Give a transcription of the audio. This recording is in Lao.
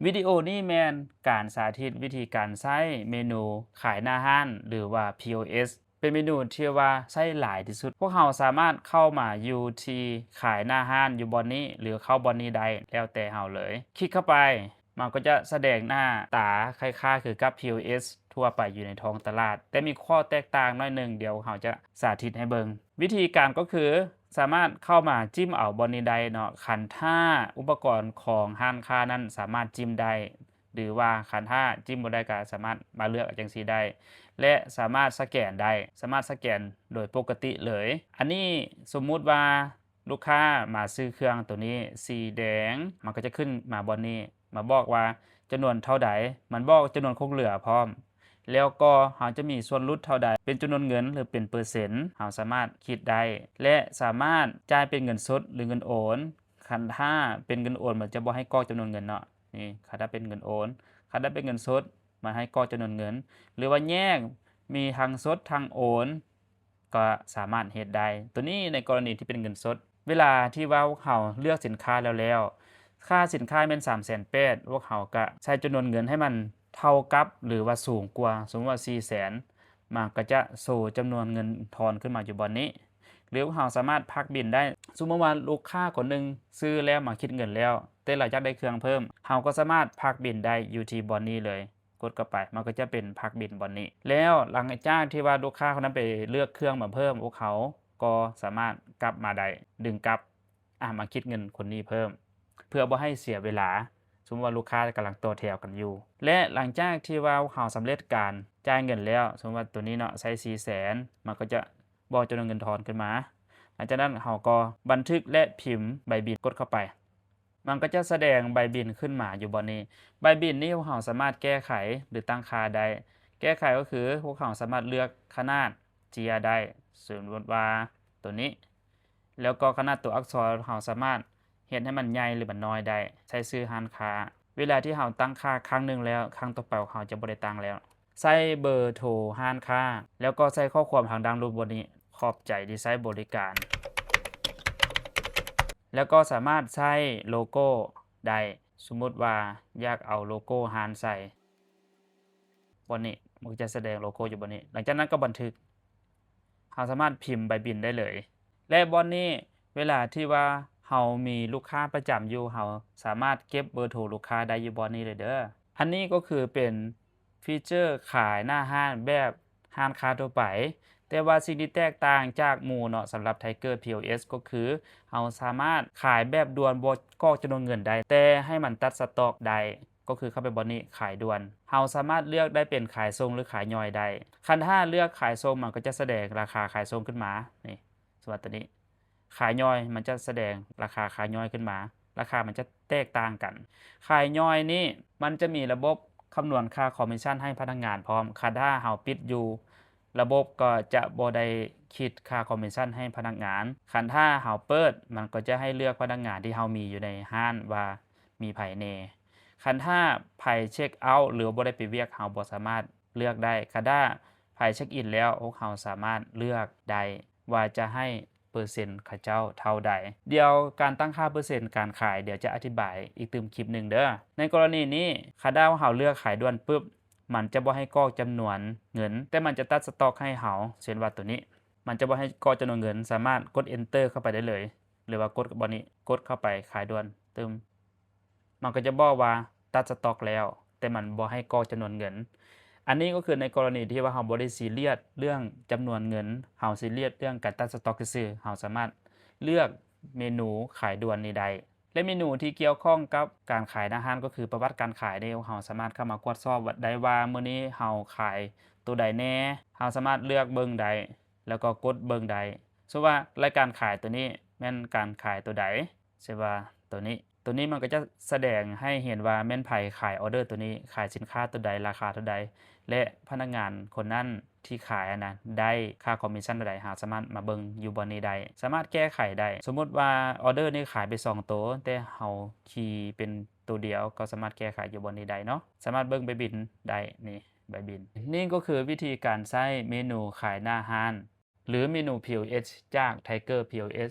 ວິດີໂອນີ້ແມ່ນການສາທິດວິທີການໃຊ້ເມນູຂາຍໜ້າຮ້ານ ຫຼືວ່າ ພີໂອເອສ ເປັນເມນູທີ່ວ່າໃຊ້ຫຼາຍທີ່ສຸດ. ພວກເຮົາສາມາດເຂົ້າມາຢູ່ທີ່ຂາຍໜ້າຮ້ານຢູ່ບ່ອນນີ້ ຫຼືເຂົ້າບ່ອນນີ້ໄດ້ ແລ້ວແຕ່ເຮົາເລີຍ. ຄລິກເຂົ້າໄປ ມັນກໍຈະສະແດງໜ້າຕາຄ້າຍໆຄືກັບ ພີໂອເອສ ທົ່ວໄປຢູ່ໃນທ້ອງຕະຫຼາດ, ແຕ່ມີຂໍ້ແຕກຕ່າງໜ້ອຍໜຶ່ງ, ດຽວເຮົາຈະສາທິດໃຫ້ເບິ່ງ. ວິທີການກໍຄືສາມາດເຂົ້າມາຈິ້ມເອົາບ່ອນນີ້ໄດ້ເນາະ, ຄັນຖ້າອຸປະກອນຂອງຮ້ານຄ້ານັ້ນສາມາດຈິ້ມໄດ້ ຫຼືວ່າຄັນຖ້າຈິ້ມບໍ່ໄດ້ກໍສາມາດມາເລືອກຈັ່ງຊີ້ໄດ້ ແລະ ສາມາດສະແກນໄດ້, ສາມາດສະແກນໂດຍປົກກະຕິເລີຍ. ອັນນີ້ສົມມຸດວ່າ ລູກຄ້າມາຊື້ເຄື່ອງໂຕນີ້ສີແດງ, ມັນກໍຈະຂຶ້ນມາບ່ອນນີ້, ມາບອກວ່າຈຳນວນເທົ່າໃດ, ມັນບອກຈຳນວນຄົງເຫຼືອພ້ອມ, ແລ້ວກໍເຮົາຈະມີສ່ວນຫຼຸດເທົ່າໃດ, ເປັນຈຳນວນເງິນ ຫຼື ເປັນເປີເຊັນ, ເຮົາສາມາດຄິດໄດ້ ແລະ ສາມາດຈ່າຍເປັນເງິນສົດ ຫຼື ເງິນໂອນ. ຄັນຖ້າເປັນເງິນໂອນ ມັນຈະບໍ່ໃຫ້ກອກຈຳນວນເງິນເນາະ, ນີ້ ຄັນຖ້າເປັນເງິນໂອນ. ຄັນຖ້າເປັນເງິນສົດ ມັນໃຫ້ກອກຈຳນວນເງິນ ຫຼືວ່າແຍກ ມີທັງສົດທັງໂອນ ກໍສາມາດເຮັດໄດ້. ໂຕນີ້ໃນກໍລະນີທີ່ເປັນເງິນສົດ. ເວລາທີ່ວ່າພວກເຮົາເລືອກສິນຄ້າແລ້ວໆ, ຄ່າສິນຄ້າແມ່ນສາມແສນແປດ, ພວກເຮົາກະໃສ່ຈຳນວນເງິນໃຫ້ມັນເທົ່າກັບ ຫຼືວ່າສູງກວ່າ, ສົມມຸດວ່າສີ່ແສນ, ມັນກໍຈະໂຊຈຳນວນເງິນທອນຂຶ້ນມາຢູ່ບ່ອນນີ້. ຫຼືພວກເຮົາສາມາດພັກບິນໄດ້. ສົມມຸດວ່າລູກຄ້າຄົນໜຶ່ງຊື້ແລ້ວມາຄິດເງິນແລ້ວ, ແຕ່ລາວຢາກໄດ້ເຄື່ອງເພີ່ມ, ເຮົາກໍສາມາດພັກບິນໄດ້ຢູ່ທີ່ບ່ອນນີ້ເລີຍ. ກົດເຂົ້າໄປ ມັນກໍຈະເປັນພັກບິນບ່ອນນີ້. ແລ້ວຫຼັງຈາກທີ່ວ່າລູກຄ້າຄົນນັ້ນໄປເລືອກເຄື່ອງມາເພີ່ມ, ພວກເຮົາກໍສາມາດກັບມາໄດ້, ດຶງກັບ ອາ ມາຄິດເງິນຄົນນີ້ເພີ່ມ ເພື່ອບໍ່ໃຫ້ເສຍເວລາ. ສົມມຸດວ່າລູກຄ້າກຳລັງຕໍ່ແຖວກັນຢູ່ ແລະ ຫຼັງຈາກທີ່ວ່າພວກເຮົາສຳເລັດການຈ່າຍເງິນແລ້ວ, ສົມມຸດວ່າໂຕນີ້ເນາະ ໃສ່ສີ່ແສນ, ມັນກໍຈະບອກຈຳນວນເງິນທອນຂຶ້ນມາ. ຫຼັງຈາກນັ້ນເຮົາກໍບັນທຶກ ແລະ ພິມໃບບິນ, ກົດເຂົ້າໄປ. ມັນກໍຈະສະແດງໃບບິນຂຶ້ນມາຢູ່ບ່ອນນີ້. ໃບບິນນີ້ພວກເຮົາສາມາດແກ້ໄຂ ຫຼື ຕັ້ງຄ່າໄດ້. ແກ້ໄຂກໍຄືພວກເຮົາສາມາດເລືອກຂະໜາດເຈ້ຍໄດ້, ສົມມຸດວ່າໂຕນີ້, ແລ້ວກໍຂະໜາດຕົວອັກສອນເຮົາສາມາດເຮັດໃຫ້ມັນໃຫຍ່ ຫຼື ມັນນ້ອຍໄດ້, ໃສ່ຊື່ຮ້ານຄ້າ. ເວລາທີ່ເຮົາຕັ້ງຄ່າຄັ້ງໜຶ່ງແລ້ວ, ຄັ້ງຕໍ່ໄປເຮົາຈະບໍ່ໄດ້ຕັ້ງແລ້ວ. ໃສ່ເບີໂທຮ້ານຄ້າ ແລ້ວກໍໃສ່ຂໍ້ຄວາມທາງດ້ານລຸ່ມບ່ອນນີ້, ຂອບໃຈທີ່ໃຊ້ບໍລິການ. ແລ້ວກໍສາມາດໃສ່ໂລໂກ້ໄດ້, ສົມມຸດວ່າຢາກເອົາໂລໂກ້ຮ້ານໃສ່ບ່ອນນີ້, ມັນກໍຈະສະແດງໂລໂກ້ຢູ່ບ່ອນນີ້. ຫຼັງຈາກນັ້ນກໍບັນທຶກ, ເຮົາສາມາດພິມໃບບິນໄດ້ເລີຍ. ແລະ ບ່ອນນີ້ ເວລາທີ່ວ່າເຮົາມີລູກຄ້າປະຈຳຢູ່, ເຮົາສາມາດເກັບເບີໂທລູກຄ້າໄດ້ຢູ່ບ່ອນນີ້ເລີຍເດີ. ອັນນີ້ກໍຄືເປັນຟີເຈີຂາຍໜ້າຮ້ານແບບຮ້ານຄ້າທົ່ວໄປ, ແຕ່ວ່າສິ່ງທີ່ແຕກຕ່າງຈາກໝູ່ເນາະ ສຳລັບ Tiger ພີ ໂອ ເອສ ກໍຄື ເຮົາສາມາດຂາຍແບບດ່ວນ ບໍ່ກອກຈຳນວນເງິນໄດ້, ແຕ່ໃຫ້ມັນຕັດສະຕັອກໄດ້, ກໍຄືເຂົ້າໄປບ່ອນນີ້ ຂາຍດ່ວນ. ເຮົາສາມາດເລືອກໄດ້ເປັນຂາຍສົ່ງ ຫຼື ຂາຍຍ່ອຍໄດ້. ຄັນຖ້າເລືອກຂາຍສົ່ງ, ມັນກໍຈະສະແດງລາຄາຂາຍສົ່ງຂຶ້ນມາ, ນີ້ ສຳລັບຕົວນີ້. ຂາຍຍ່ອຍ ມັນຈະສະແດງລາຄາຂາຍຍ່ອຍຂຶ້ນມາ, ລາຄາມັນຈະແຕກຕ່າງກັນ. ຂາຍຍ່ອຍນີ້ ມັນຈະມີລະບົບຄຳນວນຄ່າຄອມມິດຊັນໃຫ້ພະນັກງານພ້ອມ. ຄັນຖ້າເຮົາປິດຢູ່, ລະບົບກໍຈະບໍ່ໄດ້ຄິດຄ່າຄອມມິດຊັນໃຫ້ພະນັກງານ. ຄັນຖ້າເຮົາເປີດ, ມັນກໍຈະໃຫ້ເລືອກພະນັກງານທີ່ເຮົາມີຢູ່ໃນຮ້ານວ່າມີໃຜແດ່. ຄັນຖ້າໃຜເຊັກເອົາ ຫຼື ບໍ່ໄດ້ໄປວຽກ, ເຮົາບໍ່ສາມາດເລືອກໄດ້. ຄັນຖ້າໃຜເຊັກອິນແລ້ວ, ພວກເຮົາສາມາດເລືອກໄດ້ວ່າຈະໃຫ້ເປີເຊັນເຂົາເຈົ້າເທົ່າໃດ. ດຽວການຕັ້ງຄ່າເປີເຊັນການຂາຍ, ດຽວຈະອະທິບາຍອີກຕື່ມຄລິບໜຶ່ງເດີ. ໃນກໍລະນີນີ້, ຄັນຖ້າເຮົາເລືອກຂາຍດ່ວນປຶບ, ມັນຈະບໍ່ໃຫ້ກອກຈຳນວນເງິນ, ແຕ່ມັນຈະຕັດສະຕັອກໃຫ້ເຮົາ, ເຊັ່ນວ່າໂຕນີ້, ມັນຈະບໍ່ໃຫ້ກອກຈຳນວນເງິນ, ສາມາດກົດ Enter ເຂົ້າໄປໄດ້ເລີຍ, ຫຼືວ່າກົດບ່ອນນີ້, ກົດເຂົ້າໄປຂາຍດ່ວນ, ຕຶ້ມ. ມັນກໍຈະບອກວ່າຕັດສະຕັອກແລ້ວ, ແຕ່ມັນບໍ່ໃຫ້ກອກຈຳນວນເງິນ. ອັນນີ້ກໍຄືໃນກໍລະນີທີ່ວ່າເຮົາບໍ່ໄດ້ຊີຣຽສເລື່ອງຈຳນວນເງິນ, ເຮົາຊີຣຽສເລື່ອງການຕັດສະຕັອກຊື່ໆ, ເຮົາສາມາດເລືອກເມນູຂາຍດ່ວນນີ້ໄດ້. ແລະ ເມນູທີ່ກ່ຽວຂ້ອງກັບການຂາຍໜ້າຮ້ານກໍຄືປະຫວັດການຂາຍນີ້, ເຮົາສາມາດເຂົ້າມາກວດສອບໄດ້ວ່າມື້ນີ້ເຮົາຂາຍໂຕໃດແດ່, ເຮົາສາມາດເລືອກເບິ່ງໄດ້ ແລ້ວກໍກົດເບິ່ງໄດ້. ສົມມຸດວ່າລາຍການຂາຍໂຕນີ້ແມ່ນການຂາຍໂຕໃດ, ເຊັ່ນວ່າໂຕນີ້, ໂຕນີ້ມັນກໍຈະສະແດງໃຫ້ເຫັນວ່າແມ່ນໃຜຂາຍອໍເດີໂຕນີ້, ຂາຍສິນຄ້າໂຕໃດ, ລາຄາເທົ່າໃດ ແລະ ພະນັກງານຄົນນັ້ນທີ່ຂາຍຫັ້ນນະ ໄດ້ຄ່າຄອມມິດຊັນເທົ່າໃດ, ເຮົາສາມາດມາເບິ່ງຢູ່ບ່ອນນີ້ໄດ້, ສາມາດແກ້ໄຂໄດ້. ສົມມຸດວ່າອໍເດີນີ້ຂາຍໄປສອງໂຕ, ແຕ່ເຮົາຄີເປັນໂຕດຽວ, ກໍສາມາດແກ້ໄຂຢູ່ບ່ອນນີ້ໄດ້ເນາະ, ສາມາດເບິ່ງໃບບິນໄດ້, ນີ້ ໃບບິນ. ນີ້ກໍຄືວິທີການໃຊ້ເມນູຂາຍໜ້າຮ້ານ ຫຼື ເມນູ ພີ ໂອ ເອສ ຈາກ Tiger ພີ ໂອ ເອສ.